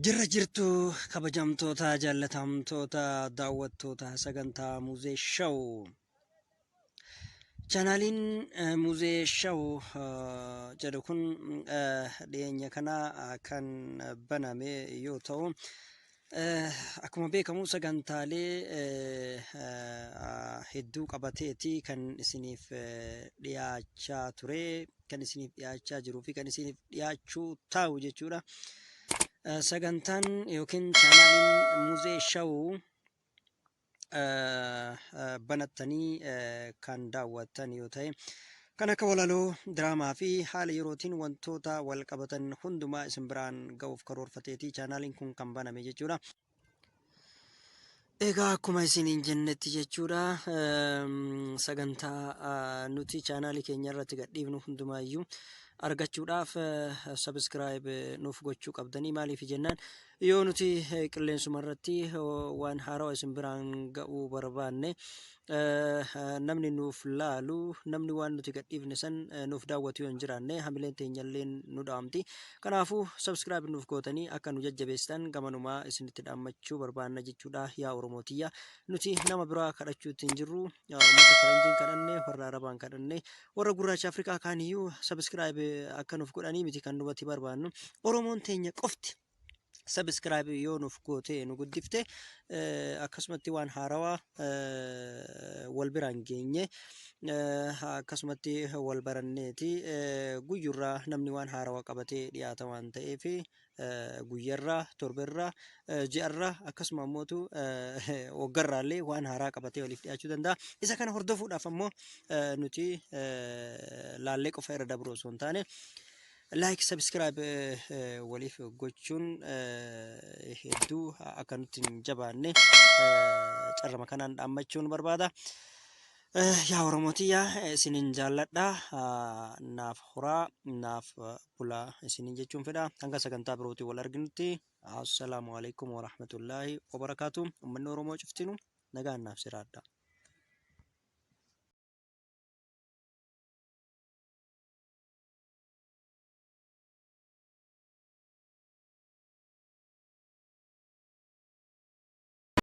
Jirra jirtu kabajamtoota jaallatamtoota daawwattoota sagantaa Muzee Shaw. Chaanaaliin Muzee Shaw jedhu kun dhiyeenya kana kan baname yoo ta'u, akkuma beekamu sagantaalee hedduu qabateeti kan isiniif dhiyaachaa ture, kan isiniif dhiyaachaa jiruu fi kan isiniif dhiyaachuu taa'u jechuudha. Sagantaan yookiin chaanaaliin Muzee Shaw banattanii kan daawwattan yoo ta'e, kan akka walaloo, diraamaa fi haala yerootiin wantoota wal qabatan hundumaa isin biraan ga'uuf karoorfateeti chaanaaliin kun kan baname jechuudha. Egaa akkuma isiniin jennetti jechuudha, sagantaa nuti chaanaalii keenya irratti gadhiifnu hundumaayyuu argachuudhaaf subscribe nuuf gochuu qabdanii. Maaliif jennaan, yoo nuti qilleensuma irratti waan haarawaa isin biraan ga'uu barbaanne, namni nuuf laalu, namni waan nuti gadhiifne san nuuf daawwatu yoo hin jiraanne, hamileen teenyallee nu dhaamti. Kanaafuu subscribe nuuf gootanii akka nu jajjabeessitan gamanumaa isinitti dhaammachuu barbaanna jechuudha. Yaa Oromootiyya, nuti nama biraa kadhachuutti hin jirru. Uummata faranjiin kadhanne, warra Arabaan kadhanne, warra gurraacha Afrikaa kaaniyyuu subscribe akka nuuf godhanii miti kan nubatti barbaannu. Oromoon teenya qofti subscribe yoo nuuf goote nu guddifte, akkasumatti waan haarawaa wal biraan geenye, akkasumatti wal baranneeti. Guyyurraa namni waan haarawaa qabatee dhiyaata waan ta'eef, guyyarraa, torberraa, ji'arraa, akkasuma ammootu waggarraallee waan haaraa qabatee waliif dhiyaachuu danda'a. Isa kana hordofuudhaaf ammoo nuti laallee qofa irra dabruu osoo hin taane, like, subscribe waliif gochuun hedduu akka nutti hin jabaanne carrama kanaan dhaammachuun barbaada. Yaa Oromootiyyaa, isinin jaalladha. Naaf horaa, naaf bulaa isinin jechuun fedha. Hanga sagantaa birootiin wal arginutti, assalaamu alaikum warahmatullaahi wabarakaatu. Uummanni Oromoo cuftinu nagaan naaf jiraadha.